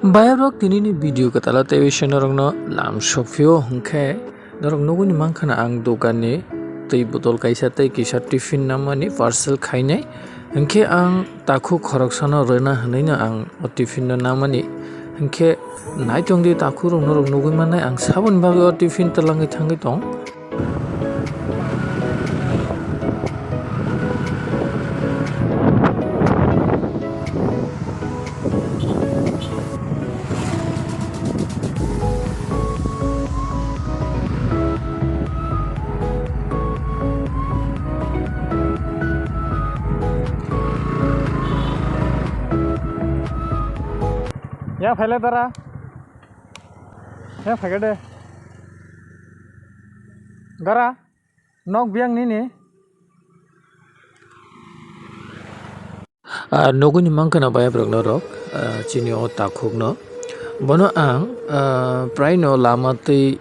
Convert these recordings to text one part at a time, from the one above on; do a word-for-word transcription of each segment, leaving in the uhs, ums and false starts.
Bayarok tinini video kwtalo tei norokno lam sokphio hwnkhe norok nugwi mankha ang dokanni twi botol kaisa tei kisa tiffin namani parcel khainai hwnkhe ang takhuk khoroksano rwna hwnwi no ang o tiffin no namani hwnkhe naitongdi takhuk rok norok nugwi mannai ang saboni bagwi o tiffin twlangwi thangwi tong. Ya, phaile dara. Ya, phaikhe de. Dara. Nok biyang nini. Ah, nugwini mankha na bayap rok norok, ah, chini o takhuk no. Bono ang, ah, prai no lama tei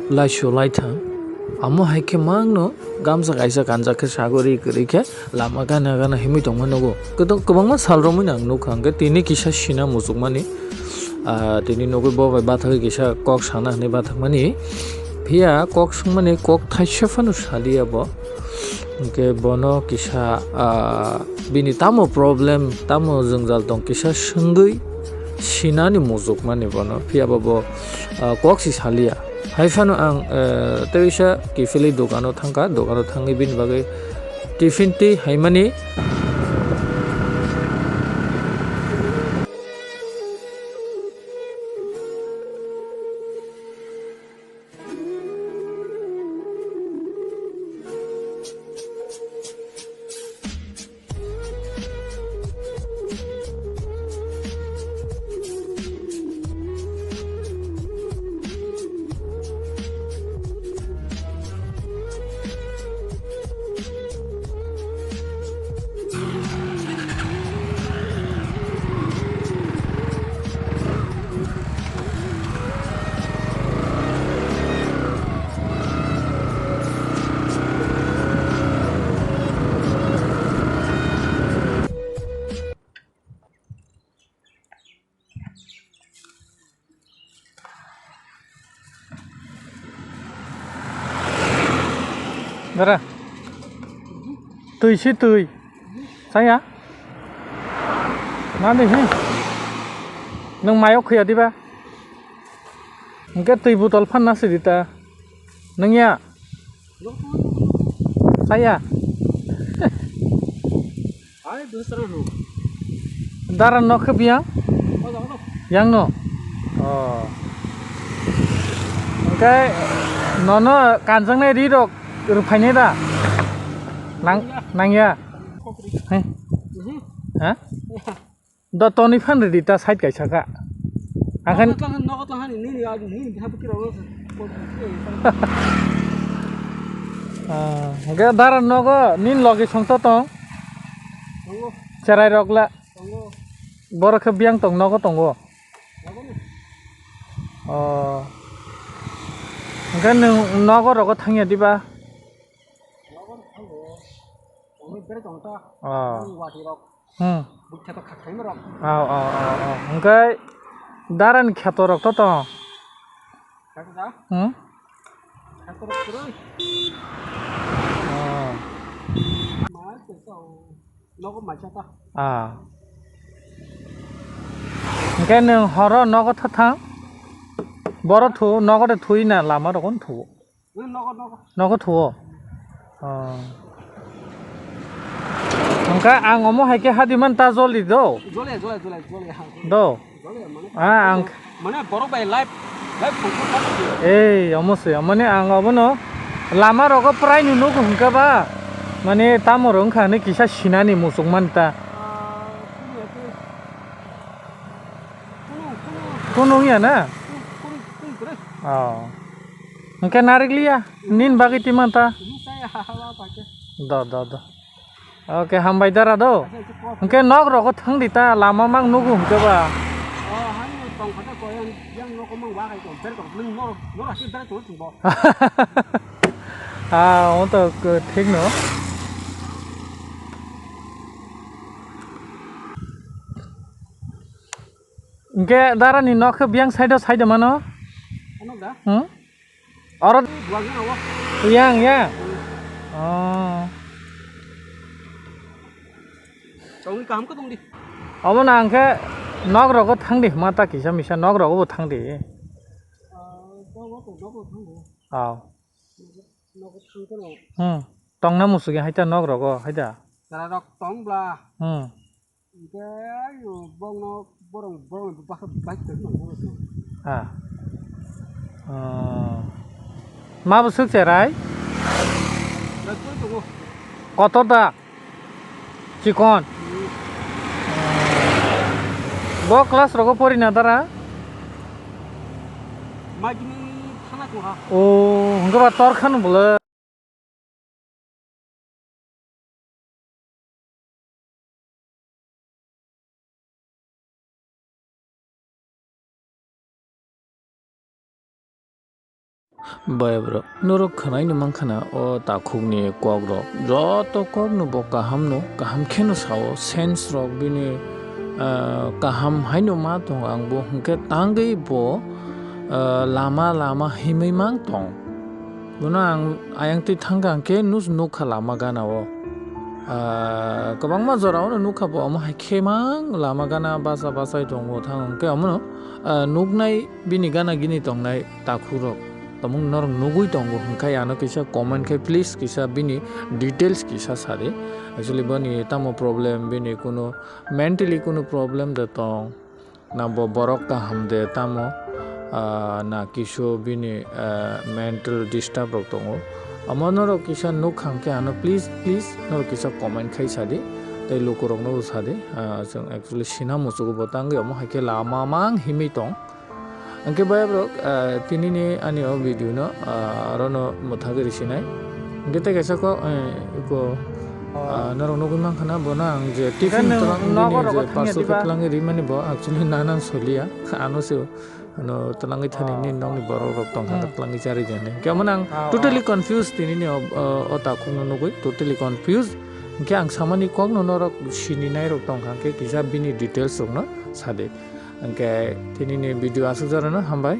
laisu laithang. Amo hai khe mang no gamsa kaisa kanjak khe sagori kwrwi khe lama gana gana himwi tongma nugo. Kwbang-, kwbangma sal romwi no ang nukha hwnkhe tini kisa sina muchukmani. Ah, tini nugwi bo bai bathagwi kisa kok sana hwnwi bathakmani. Phiya kok swngmani kok thaisa phano saliya bo. Hwnkhe bono kisa, ah, bini tamo problem, tamo jwngjal tong kisa swngwi sinani muchukmani bono. Phiya bo bo, ah, kok si saliya. Hai phano ang, eh, tei waisa kiphilwi dogano thangkha, dogano thangwi bini bagwi tiffin twi haimani. Dara. Twi si twi. Chaya. Nani hi. Nwng mayo khuya diba? Hwnkhe twi botol phanna sidi ta. Nwng ya? Chaya. Dara nok khe biyang? Yang no? Oh. Hwnkhe nono kanjaknai ri rok rwphainai da? Nang, nangya? He? Ha? Do toni phan ridi ta side kaisa kha. Akhan nogo tong hani, nogo tong hani, nini, nini biha bukirok no. Ah, hwnkhe dara nogo nini logi songto tong. Tongo. Cherai rok la. Tongo. Borok khe biyang tong nogo tongo. Nogo ni. Oh. Hwnkhe nwng nogo rogo thangya diba? Nogo ni thango. Tongo bere tong ta. Oh. Wati rok. Hmm. Bukha to khakhaima rok. Aw, aw, aw, aw. Hwnkhe darani kheto rok to tong? Kaka da? Hmm? Kheto rok kwrwi. Oh. Ma khe to nogo maisa ta. Ah. Hwnkhe nwng horo nogo tha thang? Boro thu, nogo de thwi na lama rok no thu. Nogo, nogo. Nogo thuo. Oh. Hwnkhe ang omo hai khe hadi man ta joli do. Jole, jole, jole, jole, ha. Do. Jole, mane. Ah, ang. Mane borok bai live, live phone call kha. Ei, omo se, mane ang obono lama rogo prai no nugo hwnkhe ba. Mane tamo rok wngkha hwnwi kisa sinani muchuk man ta. Ah, kunu, kunu, kunu. Kunu wngya na? Kunu, kunu, kunu, kunu. Oh. Hwnkhe narikliya, nini bagwi twi man ta? Do, do, do. Okay, hambai dara do. Hwnkhe nok rogo thang di ta, lama mang nugo hwnkhe ba. Ah, o to thik no. Hwnkhe dara ni nok khe biyang side o side o mano? Ano da? Hmm? Oro. Buwak ni awo. Yang, ya? Hmm. Oh. Tongwi kaham khe tongdi. Omo na hwnkhe nok rogo thangdi, mata kisa misa nok rogo bo thangdi. Ah, nok rogo thangdi. Oh. Nok rogo thangkhe no. Hmm. Tongna musugi haita nok rogo, haita. Chwla rok tong bla. Hmm. Hwnkhe ayo bongno borong, borong bwswk bai tongwi mano. Ha. Oh. Ma bwswk cherai? Bai tongwi tongo. Kotor da? Chikon. Hmm. Bo class rogo pori na dara? Magini thana tongha. Oh, hwnkhe ba tor khano bwle. Bai bro, norok khwnaino mankha na o takhukni kokrok. Joto kokno bo kahamno, kaham kheno sao, sense rok bini, ah, kaham haino ma tongo, ang bo hwnkhe tangwi bo, ah, lama lama himwi mang tong. Bono ang ayang twi thangkha hwnkhe nus-, nukha lama gana o. Ah, kwbangma jora o nukha bo omo hai khe mang lama gana basa bachai tongo thang hwnkhe omono, ah, nuknai bini gana gini tongnai takhukrok. Tamo norok nugwi tongo hwnkhe ano kisa comment khe please kisa bini details kisa sadi. Actually boni tamo problem bini kuno mentally kuno problem de tong. Na bo borok kaham de tamo, ah, na kisu bini, ah, mental disturb rok tongo. Omo norok kisa nuk khang khe ano please, please norok kisa comment khai sadi. Tei lukurokno bo sadi. Ah, chwng actually sina muchugo bo tangwi omo hai khe lama mang himwi tong. Hwnkhe bai borok, ah, tinini ani o video no, ah, arono mwthagwi risinai. Hwnkhe tei kaisa kok, eh, iko, ah, norok nugwi mankha na bono ang je tiffin twlangwi bini je parcel khe twlangwi rimani bo actually nanan soliya. Ano se, ano twlangwi thani nini nokni borok rok tongkha, hmm, twlangwi charwi jani. Hwnkhe omono ang totally confused tinini o, o, o takhukno nugwi, totally confused. Hwnkhe ang samani kokno norok sininairok tongkha, hwnkhe kisa bini details rokno sadi. Hwnkhe tinini video aswk jorano hambai.